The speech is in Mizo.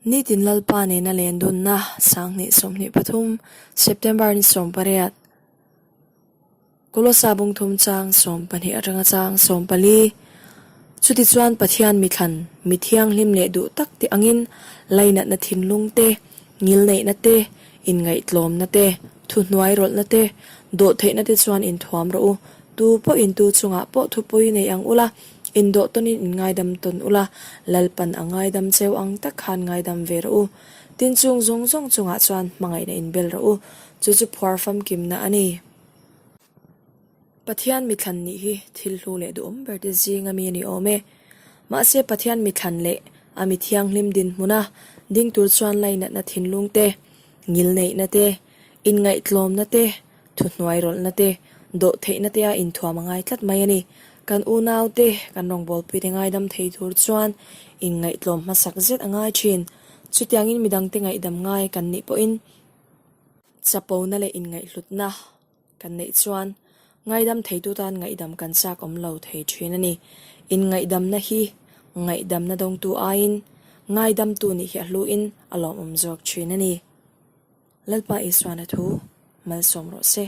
Nitin Lalpa nena len dunna 2023 September ni 18 Kolosa bung thum chang 12 atanga chang 14 Chutichuan Pathian mithlan mi thianghlim leh duh tak te angin lainatna thinlung te, ngilneihna te, inngaihtlawmna te, thuhnuai rawlhna te, dawhtheihna te chuan inthuam rawh u. Tu pawh in tu chungah pawh thupui nei ang ula, indawh tawnin in ngaidam tawn ula, Lalpan a ngaidam cheu ang tak khan ngaidam ve rawh u. Tin chung zawng zawng chungah chuan hmangaihna inbel rawh u, chu chu phuar famkimna a ni. Pathian mithlan nih hi thil hlu leh duhawm ber te zing ami a ni awm e. Mahse Pathian mithlan leh a mi thianghlim dinhmuna ding tur chuan lainatna thinlung te, ngilneihna te, inngaihtlawmna te, thuhnuai rawlhna te, dawhtheihna te a inthuam a ngai tlat mai a ni. Kan unau te, kan rawngbawlpui te ngaidam thei tur chuan inngaihtlawm hmasak zet a ngai thin. Chutiangin midangte ngaihdam ngai kan nih pawhin chapona leh inngaihhlutna Kan neih chuan ngaidam theitu tan ngaihdam kan chak awm lo thei thin a ni. Inngaihdamna hi ngaihdamna dawngtu aiin ngaidamtu nih hi a hluin a lawmawm zawk thin a ni. Lalpa Isuana thu malsawm rawh se.